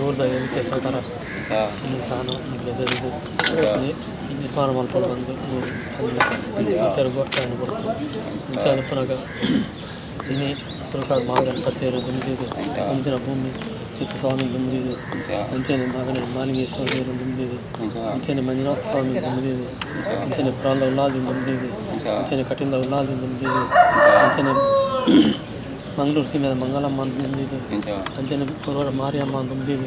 ಊರ್ದ ಎಣಿಕೆ ಪ್ರಕಾರ ನಿರ್ಮಾಣ ಮಲ್ಪೊಡು ಬಂದು ಕೊಡ್ತು ಇಂಚ ಉಪ್ಪುನಗ ಇನಿ ತುಳುಕಾಡ್ ಮಹಾಗಣಪತಿಯರು ದುಂಬಿದು ಒಂದಿನ ಭೂಮಿ ಇತ್ತು ಸ್ವಾಮಿ ದುಂಬಿದು ಅಂಚನೆ ಮಗನ ಮಾಲಿಂಗೇಶ್ವರ ದೇವರು ದುಂಬಿದು ಅಂಚನೆ ಮಂಜುನಾಥ ಸ್ವಾಮಿ ದುಂಬಿದು ಅಂಚನೆ ಪ್ರಾಂದ ಉಲ್ಲಾದಿ ದುಂಬಿದು ಅಂಚನೆ ಕಟಿಂದ ಉಲ್ಲಾದಿ ದುಂಬಿದು ಅಂಚನೆ ಮಂಗಳೂರು ಸೀಮೆದ ಮಂಗಳಮ್ಮ ದುಂಬಿದು ಅಂಚನೆ ಕೊರವರ ಮಾರಿಯಮ್ಮ ದುಂಬಿದು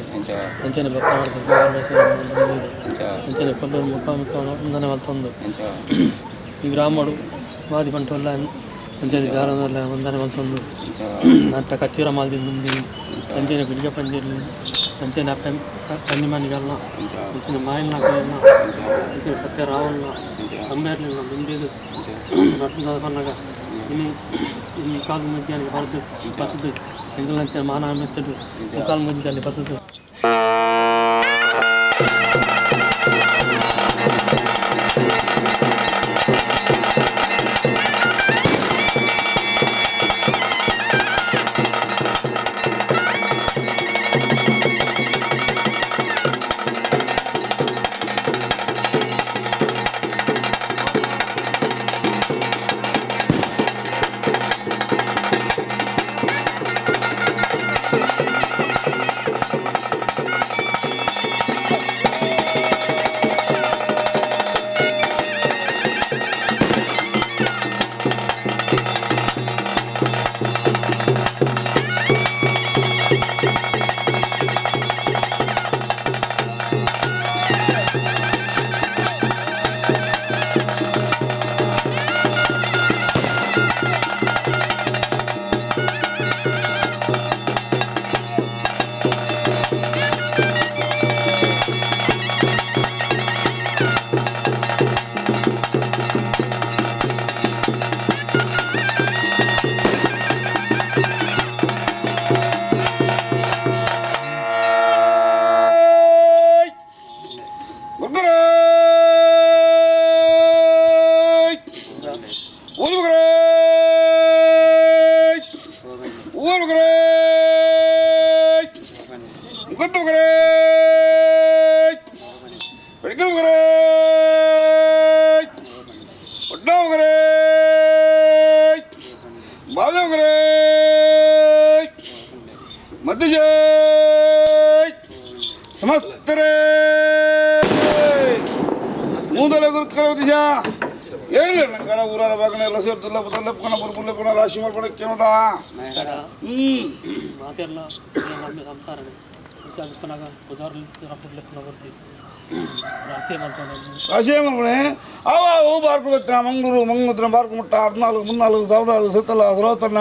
ಅಂಚನೆ ಬಪ್ಪನಾಡ ದುರ್ಗಾಪರಮೇಶ್ವರ ದುಂಬಿದು ಅಂಚನೆ ಕೊಲ್ಲೂರು ಮುಖಾಮುಖ ಒಂದನೆ ಮಲ್ತೊಂದು ಈ ಗ್ರಾಮಡು ಮಾದಿ ಬಂಟುಲ್ಲ ಅಂಚನೆ ಜಾರನಲ್ಲ ಒಂದನೆ ಮಲ್ತೊಂದು ಅತ್ತ ಕಚ್ಚೂರ ಮಾಲ್ದಿ ದುಂಬಿದು ಅಂಚನೆ ಗುಡಿಗ ಪಂಜಿರ್ಲಿ ಅಂಚನೆ ಅಪ್ಪೆ ಕನ್ನಿಮನಿಗಲ್ನ ಅಂಚನೆ ಮಾಯಲ್ನ ಕೊಯ್ಯಲ್ನ ಅಂಚನೆ ಸತ್ಯ ರಾವಲ್ನ ಅಂಬೇರ್ಲಿಲ್ಲ ದುಂಬಿದು ನಟುಂದ ಪನ್ನಗ ಇನಿ ಈ ಕಾಲು ಮುಜ್ಜಿಯಾನಿಗೆ ಬರೆದು ಬತ್ತದು ಎಂಗಲಂಚನೆ ಮಾನ ಮೆತ್ತದು ಮುಕ್ಕಾಲು ಮುಜ್ಜಿಯಲ್ಲಿ ಬತ್ತದು. ಮಾತೆಲ್ಲ ನಮ್ಮ ಸಂಸಾರನೇ ಉಪ್ಪನಾಗ ರಾಶಿ ಮಲ್ಪಣೆ ಅವ ಅವು ಬಾರ್ಕು ಮಂಗಳೂರು ಮಂಗೂತ್ರ ಬಾರ್ಕು ಮುಟ್ಟ 14 34 ಸಾವಿರ ಸುತ್ತಲ ಸರೋತನ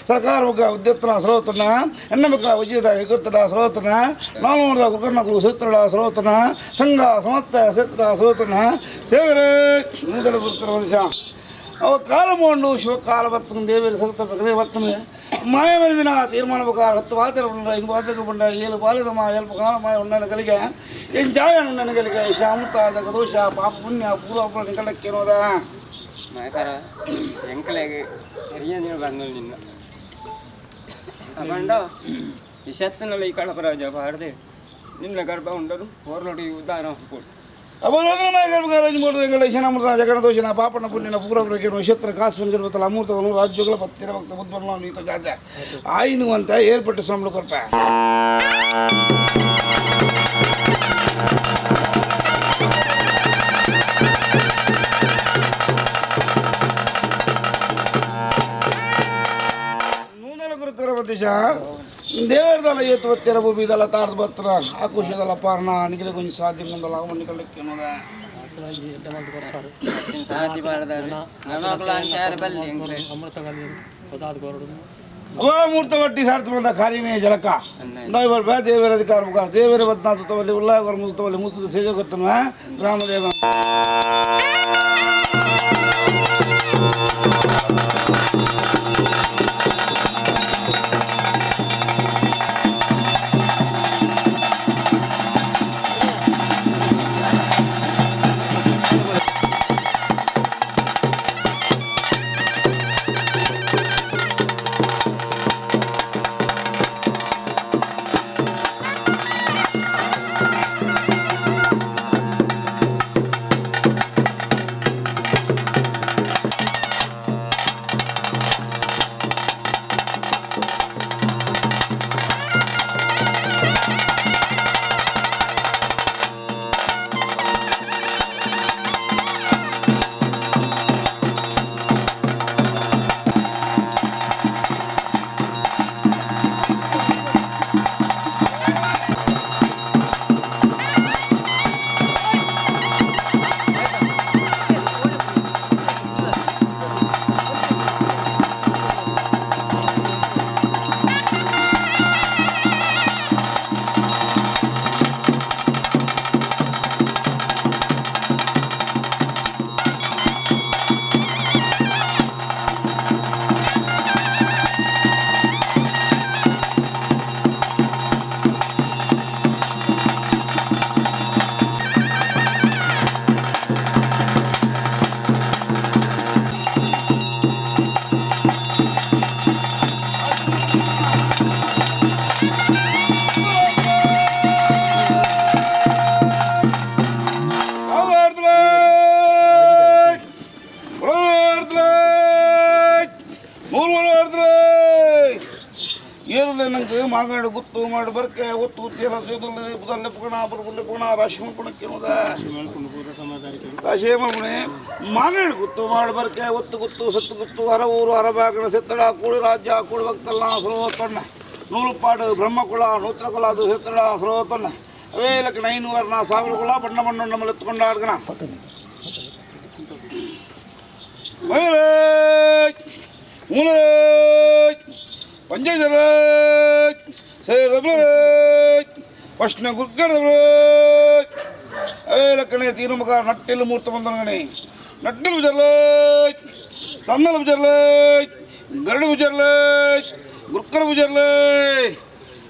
ಸರ್ಕಾರ ಬುಕ್ಕ ಉದ್ಯತ್ನ ಸರೋತನ ಹೆಣ್ಣು ಬಕ್ಕ ವಿಜಯದ ಹೆಗುತ್ತಡ ಸರೋತನ ನಾನೂರದ ಕುಕ್ಕರ್ನಕಲು ಸುತ್ತಡ ಸರೋತನ ಸಂಘ ಸಮತ್ತ ಸೇತ್ರ ಸರೋತನ ಸೇವರೆ ಮೂದಲ ಗುರುಕರ ಮನುಷ್ಯ ಅವ ಕಾಲಮೋಂಡು ಶಿವಕಾಲ ಬತ್ತನ ದೇವಿಯರ ಸತ್ತ ಬಗದೆ ಬತ್ತನ ಮಾಯಮಲ್ವಿನ ತೀರ್ಮಾನ ಬಕಾರ 10 ವಾತರ ಉಂಡ ಇಂಗು ವಾತಕ ಬಂಡ 7 ಬಾಲದ ಮಾ ಎಲ್ಪ ಕಾಲ ಮಾಯ ಉಂಡನ ಕಲಿಗೆ ಎನ್ ಜಾಯನ ಉಂಡನ ಕಲಿಗೆ ಶಾಮುತಾದ ದೋಷ ಪಾಪ ಪುಣ್ಯ ಪೂರ್ವ ನಿಕಲಕ್ಕೇನೋದ ಮಾಯಕರ ಎಂಕಲೆಗೆ ಸರಿಯ ನೀನು ಬಂದ ನಿನ್ನ ಅಪಂಡ ವಿಷತ್ತಿನಲ್ಲಿ ಈ ಕಳಪರಾಜ ಬಾರದೆ ನಿನ್ನ ಗರ್ಭ ಉಂಡರು ಹೋರ್ನೋಡಿ ಉದ್ದಾರ ಕೊಡು ಜಗಣ ಪಾಪನ ಪುಣ್ಯನ ಪೂರ್ವ ವಿಷತ್ರ ಕಾಸು ಅಮೃತವನ್ನು ರಾಜ್ಯಗಳ ಪತ್ತಿರ ಭಕ್ತ ಬುದ್ಧವನ್ನು ನೀತ ಜಾಜ ಆಯಿನು ಅಂತ ಏರ್ಪಟ್ಟು ಸ್ವಾಮಿಗಳು ಕೊರ್ಪ. ನೂನಲ ಗುರುಕರ ಬದಿಶ ದೇವರದಲ್ಲ ಏತು ಬತ್ತಿರ ಭೂಮಿದಲ್ಲ ತಾರ್ದು ಬತ್ತರ ಆಕುಶದಲ್ಲ ಪಾರ್ಣ ನಿಗಲ ಕೊಂಚ ಸಾಧ್ಯ ಮುಂದಲ್ಲ ಅವನ ನಿಗಲಕ್ಕೇನೋದ ಅಮೃತ ಮೂರ್ತವಟ್ಟಿ ಸಾರ್ಥ ಬಂದ ಕಾರ್ಯನೇ ಜಲಕ ನೋಯ್ಬರ್ಬ ದೇವರ ಅಧಿಕಾರ ಮುಖಾರ ದೇವರ ಬದ್ನಾಥವಲ್ಲಿ ಉಲ್ಲಾಗರ ಮುತ್ತವಲ್ಲಿ ಮುತ್ತದ ಸೇಜಗೊತ್ತನ ರಾಮದೇವ ಮಾಗಡು ಗುತ್ತು ಮಾಡು ಬರ್ಕೆ ಒತ್ತು ಗುತ್ತಿರ ಪುಣ ಪುಣ ರಾಶಿ ಮಲ್ಪುಣಕ್ಕೆ ರಾಶಿ ಮಲ್ಪುಣೆ ಮಾಗಡು ಗುತ್ತು ಮಾಡು ಬರ್ಕೆ ಒತ್ತು ಗುತ್ತು ಸತ್ತು ಗುತ್ತು ಹರ ಊರು ಹರಬಾಗಣ ಸೆತ್ತಡ ಕೂಡು ರಾಜ್ಯ ಕೂಡು ಭಕ್ತಲ್ಲ ಸರೋತಣ್ಣ ನೂಲುಪಾಡು ಬ್ರಹ್ಮಕುಲ ನೂತ್ರಕುಲ ಅದು ಸೆತ್ತಡ ಸರೋತಣ್ಣ ಅವೇ ಲಕ್ಕಣ ಐನೂರು ನಾ ಸಾವಿರ ಕುಲ ಬಣ್ಣ ಬಣ್ಣ ನಮ್ಮಲ್ಲಿ ಎತ್ಕೊಂಡಾಡ್ಗಣ ಪಶ್ನ ಗುರ್ಗಡೆ ತೀರುಮುಖ ನಟ್ಟಿಲು ಮೂರ್ತ ಬಂದನಗಣೆ ನಟ್ಟಿಲು ಬುಜರ್ಲೇ ಸನ್ನಲು ಬುಜರ್ಲೇ ಗರಡು ಬುಜರ್ಲೇ ಗುರ್ಕರ ಬುಜರ್ಲೇ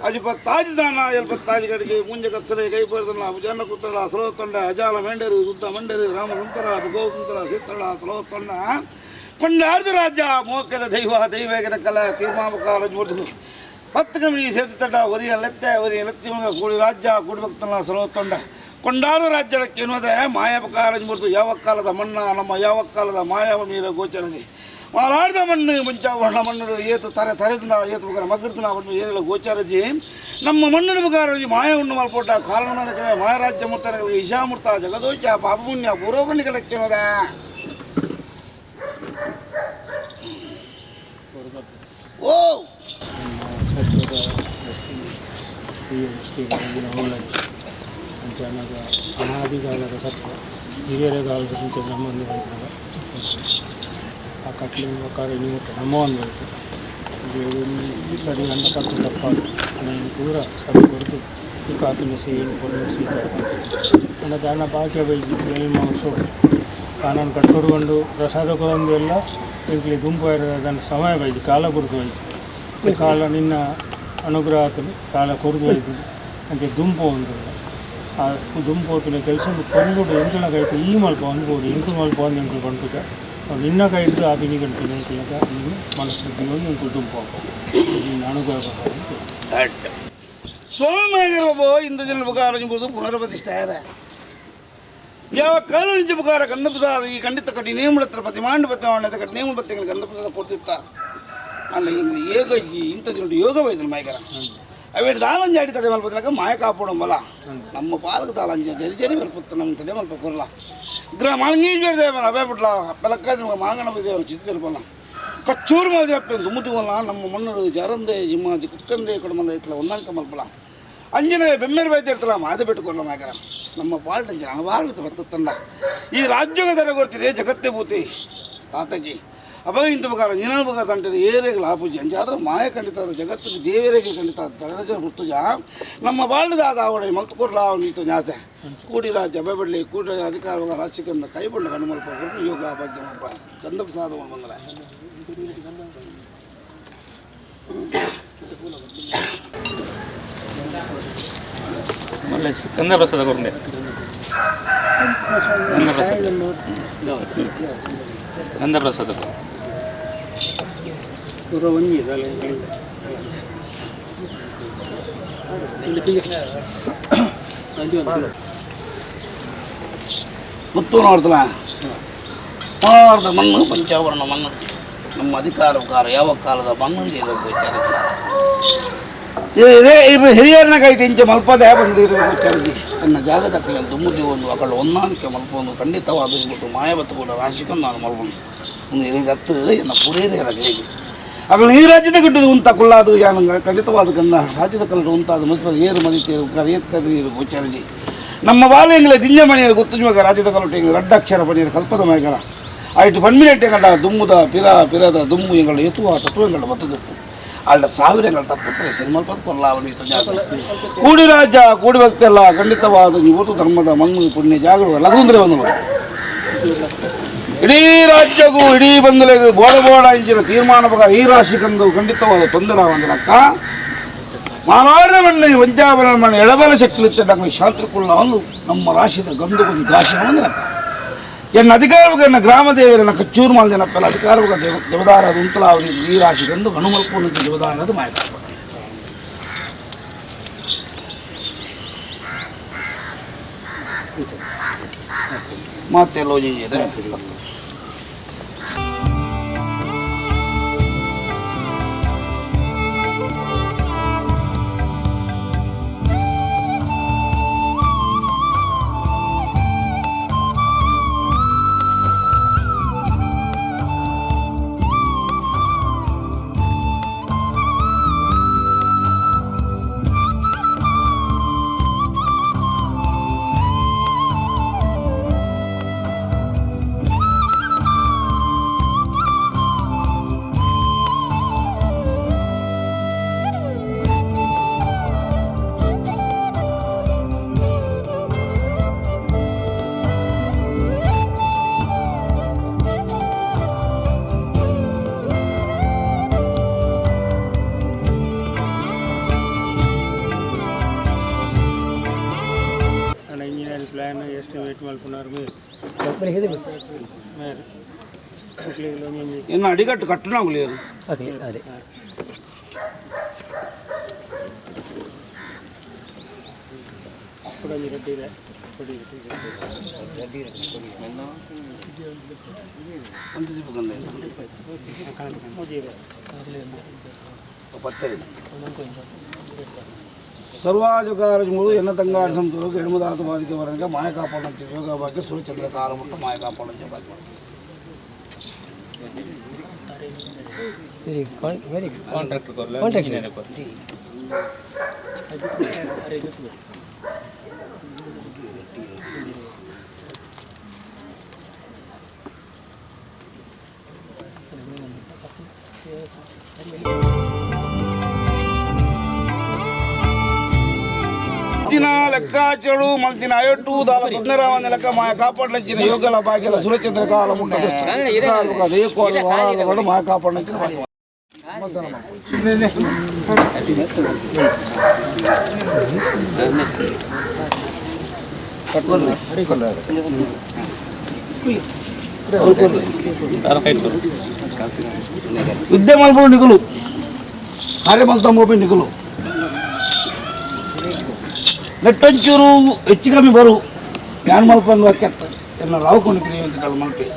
ಅಜಿಪ ತಾಜಿ ದಾನ ಎಲ್ಪ ತಾಜಿ ಕಡೆಗೆ ಮುಂಜೆ ಕತ್ತಲೆ ಕೈ ಬರ್ತಲ್ಲ ಭುಜನ ಕುತ್ತಡ ಸಲೋತಂಡ ಅಜಾಲ ಮಂಡೇರು ಸುತ್ತ ಮಂಡೇರು ರಾಮ ಸುಂದರ ಭಗವತುಂದರ ಸೀತಳ ಸಲೋತಂಡ ಕೊಂಡಾರ್ದ ರಾಜ್ಯ ಮೋಕದ ದೈವ ದೈವೇಗನ ಕಲ ತೀರ್ಮಾಮಕಾರ ಮೂರ್ತಿ ಪತ್ತು ಕಮ್ಮಿ ಸೇತಂಡ ಒರಿಯ ಲೆತ್ತೆ ಒರಿಯ ಲೆತ್ತಿ ಮಗ ಕೂಡಿ ರಾಜ್ಯ ಕೂಡಿ ಭಕ್ತನ ಸಲೋತಂಡ ಕೊಂಡಾದ ರಾಜ್ಯಕ್ಕೆ ಎನ್ನುವುದೇ ಮಾಯಾಪಕಾರ ಮೂರ್ತಿ ಯಾವ ಕಾಲದ ಮಣ್ಣ ನಮ್ಮ ಯಾವ ಕಾಲದ ಮಾಯಾವ ಮೀರ ಗೋಚರದಿ ಮಾರಾಡಿದ ಮಣ್ಣು ಮುಂಚಾವರಣ ಮಣ್ಣು ಏತು ತರೆ ತರೆದಿನ ಏತು ಬುಕಾರ ಮಗ್ಗರ್ತಿನ ಮಣ್ಣು ಏನಿಲ್ಲ ಗೋಚಾರಜಿ ನಮ್ಮ ಮಣ್ಣಿನ ಬುಕಾರ ಮಾಯವನ್ನು ಮಲ್ಪೋಟ ಕಾರಣ ಮಾಯರಾಜ್ಯ ಮೂರ್ತನ ಈಶಾಮೂರ್ತ ಜಗದೋಚ ಪಾಪಪುಣ್ಯ ಪೂರ್ವಪುಣ್ಯ ಮಗ ಓ ಅನಾದಿಕಾಲದ ಸತ್ವ ಹಿರಿಯರ ಕಾಲದ ಮುಂಚೆ ನಮ್ಮನ್ನು ಆ ಕಟ್ಲಿನ ಪ್ರಕಾರ ನೀವು ನಮ್ಮವನ್ನು ಸರಿ ಅಂದ ತಪ್ಪು ತಪ್ಪಾದ ಪೂರ ಸರಿ ಕೊಡ್ತು ಈ ಕಾಪಿನ ಸೇನು ಕೊಡು ಸೀತ ಅನ್ನ ದಾನ ಬಾಚ ಬೈಜಿ ಮಾಂಸ ಸ್ನಾನ ಕಟ್ಕೊಡ್ಕೊಂಡು ಪ್ರಸಾದಕ್ಕೆ ಒಂದು ಎಲ್ಲ ಎಂಕ್ಲಿ ಗುಂಪು ಅದನ್ನು ಸಮಯ ಬೈಜಿ ಕಾಲ ಕೊಡ್ತು ಬೈಜಿ ಕಾಲ ನಿನ್ನ ಅನುಗ್ರಹ ಆತನು ಕಾಲ ಕೊರ್ದು ಬೈದು ಅಂಚೆ ದುಂಪು ಒಂದು ಆ ದುಂಪು ಹೋಪಿನ ಕೆಲಸ ಕೊರ್ಗುಡು ಎಂಕುಲ ಕೈತು ಈ ಮಲ್ಪ ಅನ್ಬೋದು ಎಂಕುಲು ಮಲ್ಪ ಒಂದು ಎಂಕುಲು ಬಂಟುಕ ನಿನ್ನ ಕೈದು ಆ ಬಿನಿ ಗಂಟಿನ ಎಂಕುಲಗ ನೀನು ಮನಸ್ಸು ಒಂದು ಎಂಕುಲು ದುಂಪು ಹಾಕೋ ನಿನ್ನ ಅನುಗ್ರಹ ಸ್ವಾಮಿಯಾಗಿರುವ ಇಂದು ಜನ ಉಪಕಾರ ಎಂಬುದು ಪುನರ್ಪ್ರತಿಷ್ಠೆ ಯಾವ ಕಾಲ ನಿಜ ಉಪಕಾರ ಕಂದಪ್ರಸಾದ ಈ ಖಂಡಿತ ಕಟ್ಟಿ ನೇಮಳತ್ರ ಪತಿ ಮಾಂಡ ಪತಿ ಮಾಂಡ ಕಟ್ಟಿ ನೇಮ ಪತಿಗಳು ಕಂದಪ್ರಸಾದ ಕೊಡ್ತಿತ್ತ ಅಲ್ಲ ಇಂಗ್ಲಿ ಯೋಗ ಇಂಥ ದಿನ ಯೋಗ ವೈದ್ಯನ ಮಾಯಕರ ಅವೇಡು ದಾಲಂಜಾಡಿ ತಡೆ ಮಲ್ಪತ್ತಿನಕ ಮಾಯ ಕಾಪಡಂಬಲ ನಮ್ಮ ಪಾಲಕ ದಾಲಂಜ ಜರಿ ಜರಿ ಮಲ್ಪತ್ತ ನಮ್ಮ ತಡೆ ಮಲ್ಪ ಕೊರಲ ಗ್ರಹ ಮಾಂಗೀಶ್ವರ ದೇವನ ಅಭಯ ಬಿಡ್ಲ ಬೆಲಕ್ಕ ನಿಮಗೆ ಮಾಂಗಣಪತಿ ದೇವನ ಚಿತ್ತ ಕಚ್ಚೂರು ಮಾದಿರಿ ಅಪ್ಪ ದುಮ್ಮುದಿವಲ್ಲ ನಮ್ಮ ಮಣ್ಣು ಜರಂದೆ ಇಮ್ಮಾಜಿ ಕುಕ್ಕಂದೆ ಕೊಡಮಂದ ಇట్ల ಹೊಂದಾಣಿಕೆ ಮಲ್ಪಲ ಅಂಜನ ಬೆಮ್ಮೇರು ವೈದ್ಯ ಇರ್ತಲ್ಲ ಮಾದ ಬಿಟ್ಟುಕೊಲ್ಲ ಮಾಯಕರ ನಮ್ಮ ಪಾಲ್ಟಂಜನ ಹಲವಾರು ಬತ್ತಂಡ ಈ ರಾಜ್ಯದ ದರ ಗೊತ್ತಿದೆ ಜಗತ್ತೇ ಭೂತಿ ತಾತಜಿ ಅವಾಗ ಇಂಥ ಪ್ರಕಾರ ನಿನ್ನ ತಂಟದ ಏರೆಗಳು ಆಪೂಜೆ ಅಂಚಾದ್ರೆ ಮಾಯ ಖಂಡಿತ ಜಗತ್ತಿಗೆ ದೇವರಿಗೆ ಖಂಡಿತ ತಡೆದ ಗುರ್ತುಜ ನಮ್ಮ ಬಾಳ್ದಾದ ಅವಡೆ ಮಲ್ತುಕೊರ್ಲ ನೀತು ನ್ಯಾಸೆ ಕೂಡಿ ರಾಜ್ಯ ಬೆಬಡ್ಲಿ ಕೂಡಿ ಅಧಿಕಾರ ರಾಜ್ಯಕ್ಕೆ ಕೈಬಂಡ ಕಣ್ಣುಮಲ್ಪ ಯೋಗ ಭಾಗ್ಯ ಮಲ್ಪ ಗಂಧ ಪ್ರಸಾದ ಮಂಗಲ ಗಂಧ ಪ್ರಸಾದ ಕೊಡ್ರೆ ಗಂಧ ಪ್ರಸಾದ ಗಂಧ ಪ್ರಸಾದ ಮುತ್ತು ನೋಡ್ತಲ ಮಾರ್ದ ಮಣ್ಣು ಪಂಚಾವರಣ ಮಣ್ಣು ನಮ್ಮ ಅಧಿಕಾರ ಯಾವ ಕಾಲದ ಮಣ್ಣು ಇದೇ ಇರು ಹಿರಿಯರನ್ನ ಕೈ ಇಂಚೆ ಮಲ್ಪದೆ ಬಂದಿರುವ ಗೋಚಾರಜಿ ತನ್ನ ಜಾಗದ ಕೈಯಲ್ಲಿ ದುಮ್ಮುದಿ ಒಂದು ಅಕಳ ಹೊಂದಾಣಿಕೆ ಮಲ್ಪೊಂದು ಖಂಡಿತವಾದ ಮಾಯವತ್ತು ರಾಶಿಕೊಂಡು ನಾನು ಮಲ್ಪೊಂದು ಒಂದು ಹಿರಿಗತ್ತು ಎನ್ನ ಪುರೇರೆ ರಜೆಗೆ ಅಗಳ ಈ ರಾಜ್ಯದ ಗಿಟ್ಟದು ಉಂತ ಕುಲ್ಲಾದು ಯಾನು ಖಂಡಿತವಾದ ಗನ್ನ ರಾಜ್ಯದ ಕಲ್ಲಡು ಉಂತಾದ ಮುಸ್ಪ ಏರು ಮದಿತೇರು ಕರಿಯತ್ ಕದಿರು ಗೋಚಾರಜಿ ನಮ್ಮ ಬಾಲೆಂಗ್ಲೆ ದಿಂಜ ಮನೆಯ ಗೊತ್ತು ರಾಜ್ಯದ ಕಲ್ಲುಟ್ಟು ರಡ್ಡಕ್ಷರ ಪಣಿಯರು ಕಲ್ಪದ ಮಯಗರ ಆಯ್ತು ಪಣ್ಮಿನೆಟ್ಟೆ ಕಂಡ ದುಮ್ಮುದ ಪಿರ ಪಿರದ ದುಮ್ಮು ಎಂಗಳ ಎತ್ತುವ ತತ್ವಗಳ ಬತ್ತದಪ್ಪು ಅಲ್ಲ ಸಾವಿರಗಳ ತಪ್ಪುತ್ರೆ ಸಿನಿಮಲ್ಪದ ಕೊಲ್ಲಾವಣಿ ಕೂಡಿ ರಾಜ್ಯ ಕೂಡಿ ಭಕ್ತಿಯಲ್ಲ ಖಂಡಿತವಾದ ನೀವು ಧರ್ಮದ ಮಂಗು ಪುಣ್ಯ ಜಾಗೃತ ಲಘುಂದ್ರೆ ಒಂದು ಇಡೀ ರಾಜ್ಯಗೂ ಇಡೀ ಬಂದಲೆಗೂ ಬೋಡ ಬೋಡ ಇಂಚಿನ ತೀರ್ಮಾನ ಪ್ರಕಾರ ಈ ರಾಶಿಗಂದು ಖಂಡಿತವಾದ ತೊಂದರೆ ಒಂದಲಕ್ಕ ಮಾನಾಡಿದ ಮಣ್ಣು ವಂಚಾಬಲ ಮಣ್ಣು ಎಳಬಲ ಶಕ್ತಿ ಶಾಂತಿಕುಳ್ಳ ಒಂದು ನಮ್ಮ ರಾಶಿದ ಗಂದು ಒಂದು ದಾಶ ಒಂದಲಕ್ಕ ಎನ್ನ ಅಧಿಕಾರವಾಗ ಗ್ರಾಮ ದೇವರನ್ನ ಕಚ್ಚೂರು ಮಾಲ್ದಿನಪ್ಪಲ್ಲ ಅಧಿಕಾರವಾಗ ದೇವ ದೇವದಾರದ ಉಂತಲಾವಳಿ ಈ ರಾಶಿಗಂದು ಗಣಮಲ್ಪು ದೇವದಾರದ ಮಾಯಕ ಮತ್ತೆ ಲೋಜಿದೆ. Plan estimate ಇನ್ನು ಅಡಿಗಟ್ಟು ಕಟ್ಟಣ ಅದೇ ಅದೇ ಸರ್ವಾಜುಕಾರಜ್ ಮುಳು ಎನ್ನ ತಂಗಾಡ ಸಂತರು ಎಣ್ಮದಾತ ಬಾಧಿಕೆ ವರಂಗ ಮಾಯ ಕಾಪಾಡಂಚ ಯೋಗ ಭಾಗ್ಯ ಸೂರ್ಯಚಂದ್ರ ಕಾರ ಮುಟ್ಟ ಮಾಯ ಕಾಪಾಡಂಚ ಭಾಗ್ಯ. Very contract contract. ದಿನ ಲೆಕ್ಕಾಚರು ಮಲ್ದಿನ ಅಯಟ್ಟು ದಾಲ ತೊಂದರೆವಂದ ಲೆಕ್ಕ ಮಾಯ ಕಾಪಾಡಲಂಚಿನ ಯೋಗಲ ಭಾಗ್ಯಲ ಸೂರ್ಯಚಂದ್ರ ಕಾಲ ಮುಟ್ಟ ಮಾಯ ಕಾಪಾಡಲಂಚಿನ ಭಾಗ್ಯ. ವಿದ್ಯೆ ಮಲ್ಪಡು ನಿಗುಲು ಕಾರ್ಯ ಮಲ್ತಂಬೋಪಿ ನಿಗುಲು ನೆಟ್ಟೊಂಚೂರು ಹೆಚ್ಚು ಕಮ್ಮಿ ಬರು ಯಾನ್ ಮಲ್ಪಂದು ವಾಕ್ಯತ್ತ ಎನ್ನ ರಾವು ಕೊಂಡು ಅಂತ ಮಲ್ಪಿ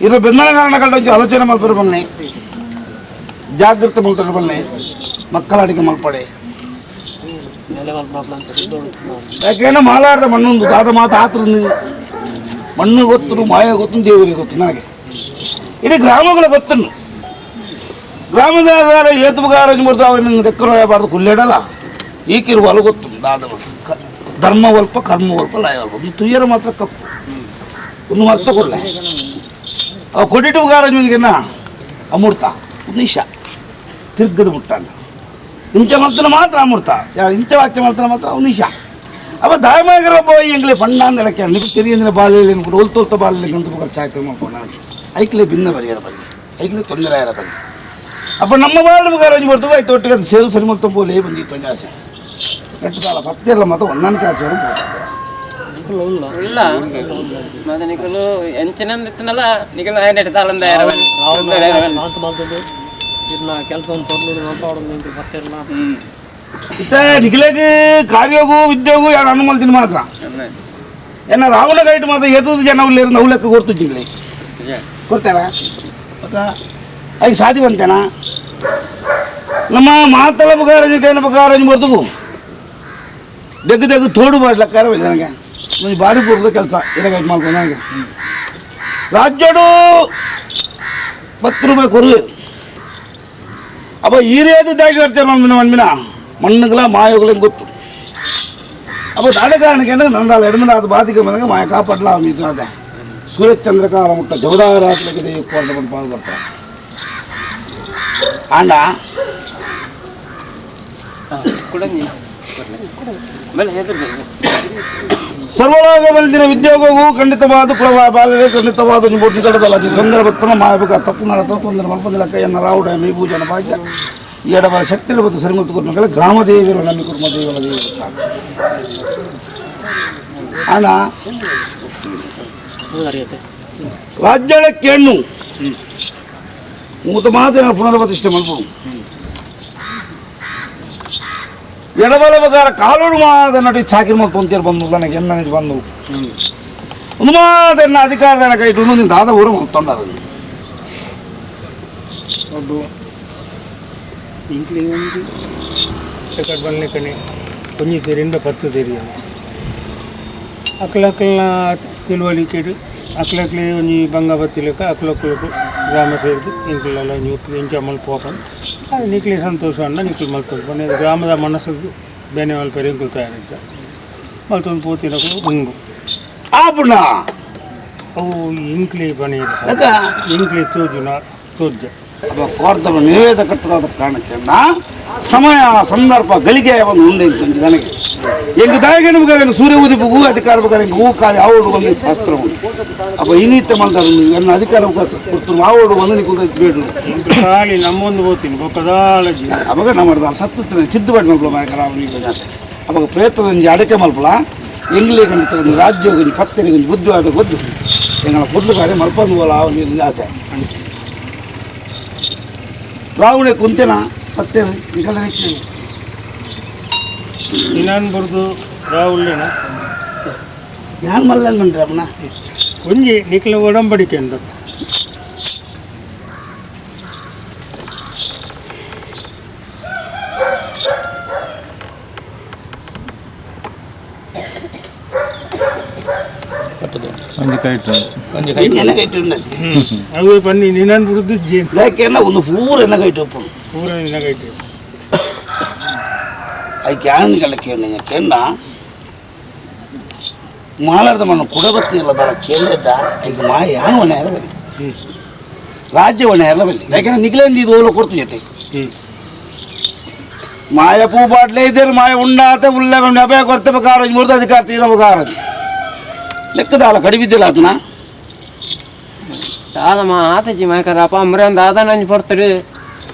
ಇರೋ ಬೆಂದನ ಕಾರಣ ಕಂಡು ಆಲೋಚನೆ ಮಲ್ಪರು ಬನ್ನಿ ಜಾಗೃತೆ ಮಲ್ತರು ಬನ್ನಿ ಮಕ್ಕಳ ಅಡಿಗೆ ಮಲ್ಪಡೆ ಯಾಕೆಂದ್ರೆ ಮಾಲಾಡ್ದ ಮಣ್ಣೊಂದು ದಾದ ಮಾತು ಆತ್ರ ಮಣ್ಣು ಗೊತ್ತು ಮಾಯ ಗೊತ್ತು ದೇವರಿಗೆ ಗೊತ್ತು ನನಗೆ ಇಡೀ ಗ್ರಾಮಗಳ ಗೊತ್ತನ್ನು ಗ್ರಾಮದ ಏತುಗಾರ ದಕ್ಕರಬಾರ್ದು ಕುಲ್ಲೇಡಲ್ಲ ಈಕಿರುವಲು ಗೊತ್ತು ದಾದ ಧರ್ಮವಲ್ಪ ಕರ್ಮವಲ್ಪ ಲಯವಲ್ಪ ತುಯ್ಯರ ಮಾತ್ರ ಕಪ್ಪು. ಒಂದು ಅರ್ಥ ಕೊಡಲೆ. ಅವ ಕೊಡಿಟು ಉಗಾರ ಅಮೃತ ನಿಶ ತಿರ್ಗದ ಮುಟ್ಟಾಂಡ ಇಂಚ ಮಲ್ತನ ಮಾತ್ರ ಅಮೃತ ಯಾರು ಇಂಚ ವಾಕ್ಯ ಮಲ್ತನ ಮಾತ್ರ ನಿಶ ಅವ ದಾಯಮಾಗರ ಬೋಯ್ ಎಂಗ್ಲೆ ಪಣ್ಣ ಅಂದಳಕ್ಕೆ ನಿಮಗೆ ತೆರಿಯಂದ್ರೆ ಬಾಲ್ಯ ಒಲ್ತೊಲ್ತ ಬಾಲ್ಯ ಗಂತು ಬುಗರ್ ಚಾಕ್ರಿ ಮಾಡ್ಕೊಂಡ ಐಕ್ಲೆ ಭಿನ್ನ ಬರಿಯರ ಬನ್ನಿ ಐಕ್ಲೆ ತೊಂದರೆ ಆಯರ ಬನ್ನಿ ಅಪ್ಪ ನಮ್ಮ ಬಾಳು ಬುಗಾರ ಬರ್ತದೆ ಐತು ಒಟ್ಟಿಗೆ ಸೇರು ಸರಿ ಮಲ್ತ ಬೋಲೇ ಬಂದಿತ್ತು ಒಂದು ಆಸೆ ಎಟ್ಟು ಕಾಲ ಪತ್ತಿರಲ್ಲ ಮತ್ತು ಒಂದನಕ್ಕೆ ಆಚೆ ಉಲ್ಲ ಉಲ್ಲ ಮತ್ತೆ ನಿಕಲು ಎಂಚಿನಂದಿತ್ತನಲ್ಲ ನಿಕಲು ಐನೆಟ್ ತಾಳಂದ ಮಾತು ಮಾತದ್ದು ಇರ್ನ ಕೆಲಸ ಒಂದು ತೊಂದರೆ ಮಾತಾಡೋದು ನಿಂತು ಬರ್ತಿರಲ್ಲ. ಇತ್ತ ನಿಖಿಲೇಗ್ ಕಾರ್ಯೋಗು ಉದ್ಯೋಗು ಯಾರು ಅನುಮಲ್ತಿನ ಮಾತ್ರ ಏನ ರಾವಣ ಗೈಟ್ ಮಾತ್ರ ಎದ್ದು ಜನ ಉಳ್ಳೇರು ನಾವು ಲೆಕ್ಕ ಕೊಡ್ತಿದ್ದಿಲ್ಲ ಕೊಡ್ತಾರ ಅಕ್ಕ ಐದು ಸಾಧಿ ಬಂತೇನ ನಮ್ಮ ಮಾತಲ ಬಗಾರ ಜೊತೆ ಬಗಾರ ಬರ್ತಗು ದೆಗ್ಗು ದೆಗ್ಗು ತೋಡು ಮಾಡ್ಲಕ್ಕಾರ ನನಗೆ ನನಗೆ ಭಾರಿ ಪೂರ್ವದ ಕೆಲಸ ಇರಗೈಟ್ ಮಾಡ್ಕೊಂಡು ನನಗೆ ರಾಜ್ಯಡು 10 ರೂಪಾಯಿ ಕೊರು ಅಪ್ಪ ಈ ರೀತಿ ದಾಗಿ ಬರ್ತಾರೆ ಮಣ್ಣಿನ ಮಣ್ಣಿನ ಮಣ್ಣುಗಳ ಮಾಯಗಳಂಗೆ ಗೊತ್ತು. ಅಪ್ಪ ದಾಡ ಕಾರಣಕ್ಕೆ ನಂದಾಳ ಎಡಮದ ಅದು ಬಾಧಿಕೆ ಬಂದಾಗ ಮಾಯ ಕಾಪಾಡಲ ಇದು ಅದೇ ಸೂರ್ಯಚಂದ್ರಕಾರ ಮುಟ್ಟ ಜವದಾರಾತ್ಲಿಗೆ ಕೋರ್ದ ಬಂದು ಪಾದು ಬರ್ತಾರೆ ಆಂಡ ಸರ್ವಲೋಕ ಬಂದಿನ ಉದ್ಯೋಗವು ಖಂಡಿತವಾದ ಕುಲವ ಬಾಧೆ ಖಂಡಿತವಾದ ನಿಮ್ಮ ನಿಕಟದಲ್ಲ ತೊಂದರೆ ಬರ್ತನ ಮಾಯಬೇಕ ತಪ್ಪು ನಡತ ತೊಂದರೆ ಮಲ್ಪಂದಿಲ್ಲ ಕೈಯನ್ನು ರಾವುಡ ಮೈ ಪೂಜನ ಭಾಗ್ಯ ಎಡಬರ ಶಕ್ತಿ ಮತ್ತು ಸರಿಮತ್ತು ಕುರ್ಮಗಳ ಗ್ರಾಮದೇವಿಯರು ನಮ್ಮ ಕುರ್ಮ ದೇವರ ದೇವರು ಅಣ್ಣ ರಾಜ್ಯಳ ಕೆಣ್ಣು ಮೂತ ಮಾತಿನ ಪುನರ್ಪ್ರತಿಷ್ಠೆ ಮಲ್ಪು ಎಡಬಲ ಬಗಾರ ಕಾಲೋಡು ಮಾದ ನಟಿ ಚಾಕಿರಿ ಮಲ್ತು ಅಂತೇಳಿ ಬಂದು ನನಗೆ ಎನ್ನ ಬಂದು ಒಂದು ಮಾತನ್ನ ಅಧಿಕಾರದನ ಕೈ ಇಟ್ಟು ನಿನ್ನ ದಾದ ಊರು ಮಲ್ತೊಂಡಾರ. ಒಬ್ಬ ಇಂಕ್ಲಿ ಒಂದು ಸೆಕೆಂಡ್ ಬನ್ನಿ ಒಂಜಿ ತೆರಿಂದ 10 ತೆರಿಯ ಅಕ್ಲಕ್ಲನ ತಿಳುವಳಿಕೆಡು ಅಕ್ಲಕ್ಲೆ ಒಂಜಿ ಬಂಗ ಬತ್ತಿಲಕ ಅಕ್ಲಕ್ಲಕು ಗ್ರಾಮ ಸೇರಿದು ಇಂಕ್ಲೆಲ್ಲ ಒಂಜಿ ಒಟ್ಟು ಎಂಚ ಮಲ್ಪ ಅದು ನಿಕ್ಲಿ ಸಂತೋಷ ಅಣ್ಣ ನಿಕ್ಲಿ ಮಲ್ತೊಂದು ಬನ್ನಿ ಗ್ರಾಮದ ಮನಸ್ಸಿಗೆ ಬೇನೆ ಮಲ್ಪೆರೆ ಇಂಕುಲು ತಯಾರಿದ್ದ ಮಲ್ತೊಂದು ಪೋತಿನಕು ಉಂಡು ಆಪುಣ ಅವು ಇಂಕ್ಲಿ ಬನ್ನಿ ಇಂಕ್ಲಿ ತೋಜುನ ತೋಜ್ಜ ಅಪ್ಪ ಕೋರ್ತವ ನಿವೇದ ಕಟ್ಟದ ಕಾರಣಕ್ಕೆ ಸಮಯ ಸಂದರ್ಭ ಗಳಿಗೆ ಒಂದು ಉಂಡೆ ಅಂತ ನನಗೆ ಎಂಗ್ ದಾಯಿಗೆ ನಮ್ಗೆ ಸೂರ್ಯ ಉದಿಪು ಅಧಿಕಾರ ಬೇಕಾದ್ರೆ ಹಿಂಗೆ ಹೂ ಕಾರ್ಯ ಆವಡು ಒಂದು ಶಾಸ್ತ್ರ ಉಂಟು. ಅಪ್ಪ ಇನ್ನಿತ್ತ ಮಾಡ್ತಾರೆ ನನ್ನ ಅಧಿಕಾರ ಕೊಡ್ತು ಆವಡು ಒಂದು ನಿಂತು ಬೇಡ ಖಾಲಿ ನಮ್ಮೊಂದು ಹೋಗ್ತೀನಿ ಬೊಕ್ಕದಾಳಜಿ ಅವಾಗ ನಮ್ಮ ತತ್ತು ಚಿದ್ದು ಮಲ್ಪಲ ಮಾಯಕರಾಮನಿಗೆ ಜಾಸ್ತಿ ಅವಾಗ ಪ್ರೇತದ ಅಡಕೆ ಮಲ್ಪಲ ಎಂಗ್ಲಿ ಕಂಡು ರಾಜ್ಯ ಒಂಜಿ ಪತ್ತೆರಿಗೆ ಒಂಜಿ ಬುದ್ಧಿವಾದ ಗೊದ್ದು ಎಂಗಳ ಪೊಡ್ಲು ಕಾರ್ಯ ಮಲ್ಪಂದು ಹೋಲ ಅವನಿಗೆ ಆಸೆ ರಾವಣೆ ಕುಂತೆನ ಪತ್ತೆ ನಿಗಲ ಇನ್ನೊಂದು ಬರ್ದು ರಾಹುಲ್ಲೇನ ಯಾನ್ ಮಲ್ಲನ್ ಮಂಡ್ರಿ ಅಮ್ಮನ ಒಂಜಿ ನಿಕ್ಲ ಒಡಂಬಡಿಕೆ ಉಂಡು ಎನ್ನ ಕೈಟು ಅವೇ ಬನ್ನಿ ನಿನ್ನನ್ ಬುಡ್ದು ಜೀನ್ ಯಾಕೆನ್ನ ಒಂದು ಪೂರ ಎನ್ನ ಕೈಟು ಉಪ್ಪು ಪೂರ ನಿನ್ನ ಕೈಟು ಅದಕ್ಕೆ ಯಾನ್ ಕೇಳಿ ಕೆಣ್ಣ ಮಾಲಾರ್ದ ಮಣ್ಣು ಕುಡಬತ್ತಿ ಇಲ್ಲದಲ್ಲ ಕೇಂದ್ರದ ಈಗ ಮಾ ಯಾನು ಒಣೆ ಯಾರ ಬಲ್ಲಿ ರಾಜ್ಯ ಒಣೆ ಯಾರ ಬಲ್ಲಿ ಯಾಕೆಂದ್ರೆ ನಿಗ್ಲೇಂದು ಇದು ಓಲ ಕೊಡ್ತು ಜೊತೆ ಮಾಯ ಪೂ ಬಾಟ್ಲೆ ಇದ್ದೇನೆ ಮಾಯ ಉಂಡಾತ ಉಲ್ಲ ಅಭಯ ಕೊಡ್ತೆ ಕಾರ ಮೂರ್ತ ಅಧಿಕಾರ ತೀರ ಕಾರ ಲೆಕ್ಕದಾಲ ಕಡಿಬಿದ್ದಿಲ್ಲ ಅದನ್ನ ದಾದಮ್ಮ ಆತಜಿ ಮಾಯಕರ ಅಪ್ಪ ಅಮ್ರೆ ದಾದ ನಂಜಿ ಪೊರ್ತಡು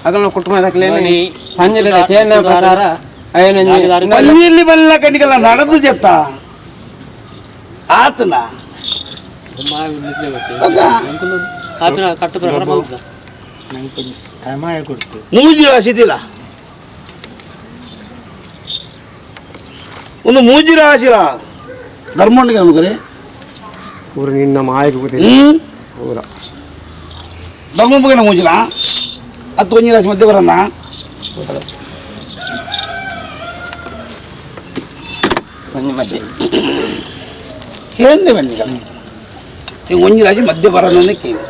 ಅಗಲ್ನ ಕುಟುಂಬ ದಕ್ಲೇನಿ ಪಂಜಿಲ ಕೇನ ಪ್ರಕಾರ ಅಯ್ಯನಂಜಿ ಪಲ್ಲಿಯಲ್ಲಿ ಬಲ್ಲ ಕಣಿಗೆಲ್ಲ ನಡೆದು ಚೆತ್ತ ಆತನ ಕಟ್ಟು ಪ್ರಕಾರ ಮಲ್ಪದ ಟೈಮಾಯ ಕೊಡ್ತು ಮೂಜಿ ರಾಶಿದಿಲ್ಲ ಒಂದು ಮೂಜಿ ರಾಶಿಲ ಧರ್ಮಣ್ಣಿಗೆ ನಮಗರೆ ಪೂರ ನಿನ್ನ ಮಾಯಕ್ಕೆ ಪೂರ ಧರ್ಮಪ್ಪಗೆ ಮೂಜಿಲ ಹತ್ತು ಒಂಜಿ ರಾಶಿ ಮಧ್ಯೆ ಬರನ್ನ ಒಂಜಿ ಮಧ್ಯೆ ಕೇಂದ್ರ ಬನ್ನಿ ಈಗ ಒಂಜಿ ರಾಶಿ ಮಧ್ಯೆ ಬರೋದನ್ನೇ ಕೇಳಿ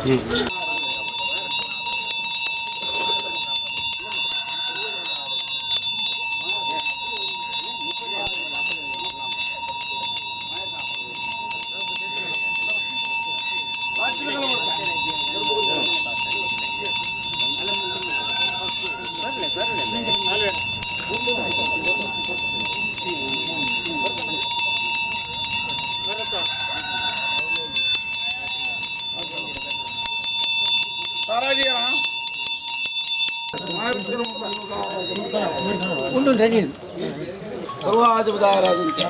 ಉಂಡು ರೆಡಿ. ಸರ್ವಾಜುದಾರಾದಂತೆ.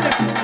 Hey!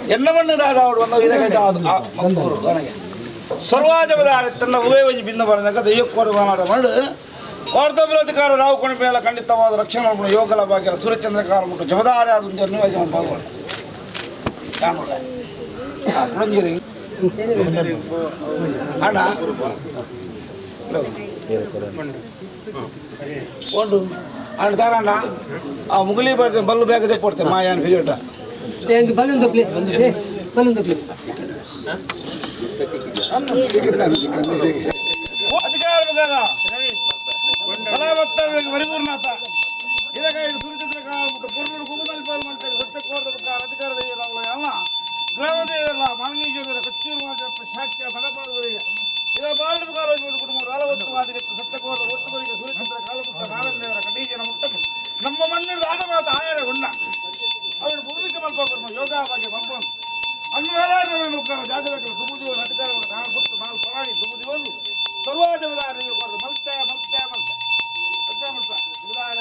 ಎನ್ನ ಮಣ್ಣು ದಾದಾವಡು ಸರ್ವಾಜಬದಾರ ತನ್ನ ಉಭಯ ಬಿಂದು ಬರದಾಗ ದೈವಕ್ಕೋರ ಮಣ್ಣು ವಾರ್ತಾಭಿವೃದ್ಧಿಕಾರ ರಾವು ಕೊಣಪೇಲ ಖಂಡಿತವಾದ ರಕ್ಷಣೆ ಯೋಗಲ ಭಾಗ್ಯ ಸೂರ್ಯಚಂದ್ರಕಾರ ಮುಟ್ಟು ಜಬದಾರಿ ಅದು ಅಣ್ಣ ಒಂದು ಅಣ್ಣ ತಾರಣ್ಣ ಆ ಮುಗುಲಿ ಬರ್ತೇನೆ ಬಲ್ಲು ಬೇಗದೆ ಕೊಡ್ತೇನೆ ಮಾಯಾನ್ ಫಿರಿಯೋಟ ಅಧಿಕಾರ ಪರಿಪೂರ್ಣಾತ ನಮ್ಮ ಮಣ್ಣಿನ ಆಟವಾದ ಆಯರ ಉಣ್ಣ ಅವನು ಪೂರ್ವಿಕ ಮಲ್ಪೋಕರ್ಮ ಯೋಗ ಬಗ್ಗೆ ಮಲ್ಪೋನು ಅನ್ವಾರ ಜಾಗೃತ ಸುಬುದಿವ ಅಧಿಕಾರವನ್ನು ನಾನು ಪುಟ್ಟು ನಾವು ಪರಾಣಿ ಸುಬುದಿವನು ಸರ್ವಾಜವದಾರ ಮಲ್ತೆ ಮಲ್ತೆ ಮಲ್ತೆ ಮಲ್ತ ಸುಧಾರ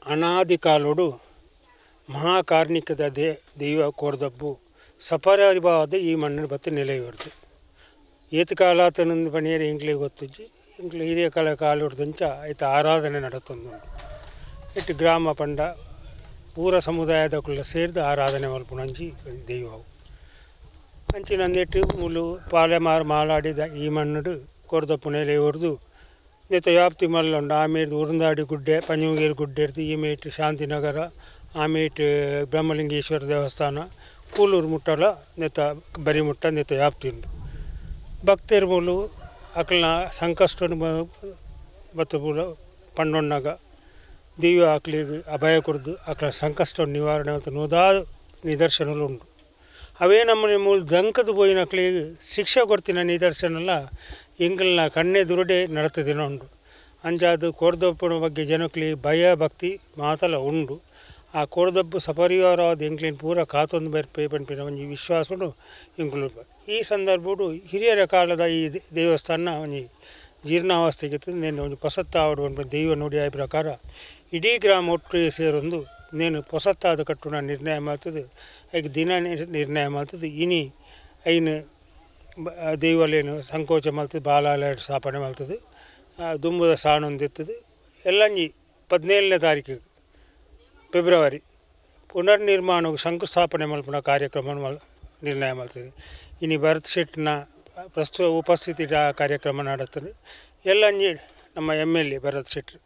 ಅನಾದಿ ಕಾಲೋಡು ಮಹಾಕಾರ್ಣಿಕದ ದೈವ ಕೋರ್ದಬ್ಬು ಸಪರಿವಾದ ಈ ಮಣ್ಣಿನ ಬತ್ತು ನೆಲೆಯವರ್ದು ಏತು ಕಾಲ ತನ್ನೊಂದು ಪಣಿಯರು ಎಂಕ್ಲಿಗೆ ಗೊತ್ತುಜ್ಜಿ. ಎಂಕ್ಲು ಹಿರಿಯ ಕಲೆ ಕಾಲುಡ್ದಂಚ ಐತ ಆರಾಧನೆ ನಡತೊಂದುಂಡು. ಇಟ್ಟು ಗ್ರಾಮ ಪಂಡ ಪೂರ ಸಮುದಾಯದಕುಲ ಸೇರ್ದು ಆರಾಧನೆ ಮಲ್ಪುನಂಚಿ ದೈವವು ಅಂಚಿನಂದೆಟ್ಟು ಮೂಲು ಪಾಲೆಮಾರು ಮಾಲಾಡಿದ ಈ ಮಣ್ಣುಡು ಕೊರ್ದ ಪುಣೆಲೆ ಹೊಡೆದು ನೆತ್ತ ವ್ಯಾಪ್ತಿ ಮಲ್ಲುಂಡು. ಆಮೇರ್ದು ಉರುಂದಾಡಿ ಗುಡ್ಡೆ ಪಂಜುಗೇರಿ ಗುಡ್ಡೆ ಇರ್ದು ಈ ಮೇಟ್ ಶಾಂತಿನಗರ ಆಮೇಟ್ ಬ್ರಹ್ಮಲಿಂಗೇಶ್ವರ ದೇವಸ್ಥಾನ ಕೂಲೂರು ಮುಟ್ಟಲ ನೆತ್ತ ಬರಿ ಮುಟ್ಟ ನೆತ್ತ ವ್ಯಾಪ್ತಿ ಉಂಡು. ಭಕ್ತರು ಮೂಲು ಅಕಲ್ನ ಸಂಕಷ್ಟನು ಬತ್ತು ಪೂರ ಪಂಡೊಣ್ಣಾಗ ದೈವ ಅಕ್ಲಿಗೆ ಅಭಯ ಕೊಡ್ದು ಅಕ್ಲ ಸಂಕಷ್ಟ ನಿವಾರಣೆ ಅಂತ ನೂದಾದ ನಿದರ್ಶನಗಳು ಉಂಟು. ಅವೇ ನಮ್ಮನೆ ಮೂಲ ದಂಕದ ಪೋಯಿನ ಅಕ್ಲಿಗೆ ಶಿಕ್ಷೆ ಕೊಡ್ತಿನ ನಿದರ್ಶನಲ್ಲ ಎಂಕಲ್ನ ಕಣ್ಣೆದುರುಡೆ ನಡತದಿನ ಉಂಡು. ಅಂಚಾದ್ ಕೋರ್ದಪ್ಪನ ಬಗ್ಗೆ ಜನಕ್ಲಿ ಭಯ ಭಕ್ತಿ ಮಾತಲ ಉಂಡು. ಆ ಕೋರ್ದಬ್ಬು ಸಪರಿವಾರವಾದ ಎಂಕ್ಲಿನ ಪೂರ ಕಾತೊಂದು ಬರ್ಪೆ ಪನ್ಪಿನ ಒಂಜಿ ವಿಶ್ವಾಸನು ಎಂಕುಲು. ಈ ಸಂದರ್ಭಡು ಹಿರಿಯರ ಕಾಲದ ಈ ದೇವಸ್ಥಾನ ಒಂಜಿ ಜೀರ್ಣಾವಸ್ಥೆಗೆ ನೇನು ಒಂಜಿ ಪೊಸತ್ತಾವಡು ಪನ್ಪಿನ ದೈವ ನುಡಿಯಾಯ ಪ್ರಕಾರ ಇಡೀ ಗ್ರಾಮ ಒಟ್ಟಿಗೆ ಸೇರೊಂದು ನೇನು ಪೊಸತ್ತಾದ ಕಟ್ಟುನ ನಿರ್ಣಯ ಮಾಡ್ತದೆ. ಐಕ್ ದಿನ ನಿರ್ಣಯ ಮಾಡ್ತದೆ. ಇನಿ ಐನು ದೈವಲೇನು ಸಂಕೋಚ ಮಲ್ತದೆ, ಬಾಲಾಲಯ ಸ್ಥಾಪನೆ ಮಾಡ್ತದೆ, ದುಂಬುದ ಸಾಣೊಂದಿರ್ತದೆ. ಎಲ್ಲಂಜಿ 17ನೇ ತಾರೀಕು ಫೆಬ್ರವರಿ ಪುನರ್ನಿರ್ಮಾಣ ಶಂಕುಸ್ಥಾಪನೆ ಮಲ್ಪುನ ಕಾರ್ಯಕ್ರಮ ನಿರ್ಣಯ ಮಾಡ್ತದೆ. ಇನಿ ಭರತ್ ಶೆಟ್ಟಿನ ಪ್ರಸ್ತುತ ಉಪಸ್ಥಿತಿ ಆ ಕಾರ್ಯಕ್ರಮ ನಡೀತದೆ. ಎಲ್ಲಂಜಿ ನಮ್ಮ MLA Bharat Shetty,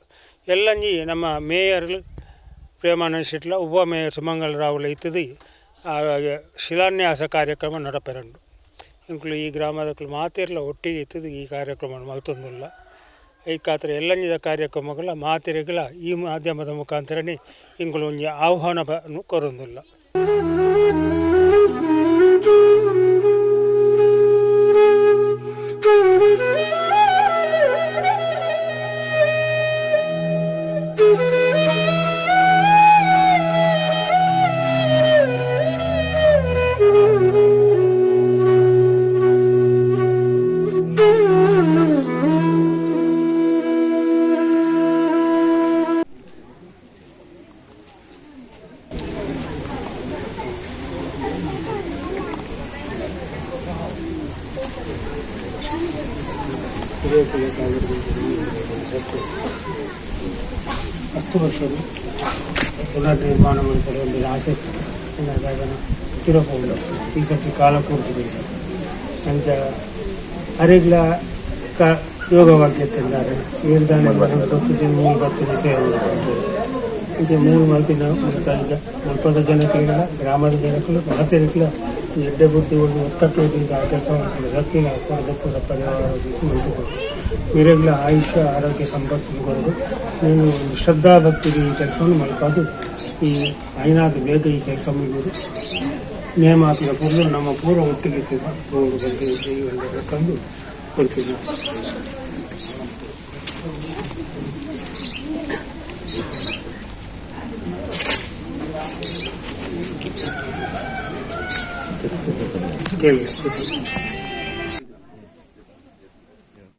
ಎಲ್ಲಂಜಿ ನಮ್ಮ ಮೇಯರ್ ಪ್ರೇಮಾನಂದ ಶೆಟ್ಲ, ಉಪ ಮೇಯರ್ ಸುಮಂಗಲ ರಾವುಲ ಇತ್ತದು ಶಿಲಾನ್ಯಾಸ ಕಾರ್ಯಕ್ರಮ ನಡಪೆರಂಡು. ಇಂಕ್ಲು ಈ ಗ್ರಾಮದಕ್ಲು ಮಾತೆರ್ಲ ಒಟ್ಟಿಗೆ ಇತ್ತದು ಈ ಕಾರ್ಯಕ್ರಮ ಮಲ್ತೊಂದುಲ್ಲ. ಈ ಖಾತ್ರ ಎಲ್ಲಂಜಿದ ಕಾರ್ಯಕ್ರಮಗಳ ಮಾತೆರೆಗಳ ಈ ಮಾಧ್ಯಮದ ಮುಖಾಂತರನೇ ಇಂಕ್ಲು ಒಂಜಿ ಆಹ್ವಾನ ಕೊರೊಂದುಲ್ಲ. ಅಷ್ಟು ವರ್ಷ ಪುನರ್ನಿರ್ಮಾಣ ಮಲ್ಪರೆ ಒಂದು ಆಸೆ ಇತ್ತು. ಪಿರಪೋಂಡು ಈ ಸರ್ತಿ ಕಾಲ ಕೂರ್ತಿದೆ. ಅಂಚ ಅರೆಗ್ಲ ಯೋಗವಾಕ್ಯ ತಿಂದಾರೆ ಏರ್ದಾನೆ ಮೂರು ಬತ್ತು ಸೇವೆ ಇಂಚ ಮೂರು ಮಲ್ತಿನ ಮುಲ್ಪದ ಜನಕ್ಲೆಗ್ಲ ಗ್ರಾಮದ ಜನಕ್ಕಲು ಮಾತೆರೆಗ್ಲ ಎಡ್ಡೆ ಬುದ್ಧಿ ಒಂದು ಒತ್ತಟ್ಟು ಆ ಕೆಲಸ ಮಾಡ್ಕೊಂಡು ಸತ್ತಿನ ಕೊರದಪ್ಪು ಪರಿವಾರ ಮಲ್ತುಕೊಡು ಮಿರೆಗ್ಲ ಆಯುಷ್ಯ ಆರೋಗ್ಯ ಸಂಪತ್ತು ಕೊಡೋದು. ನೀನು ಒಂದು ಶ್ರದ್ಧಾ ಭಕ್ತಿಗೆ ಈ ಕೆಲಸವನ್ನು ಮಲ್ಪಾದು ಈ ಐನಾದ ಬೇಗ ಈ ಕೆಲಸ ಮುಗಿಯೋದು ನೇಮಾತಿನ ಪೂರ್ವ ನಮ್ಮ ಪೂರ್ವ ಒಟ್ಟಿಗೆ ಬಗ್ಗೆ ತಂದು ಕೊಡ್ತೀವಿ. ಕೇಳಿ.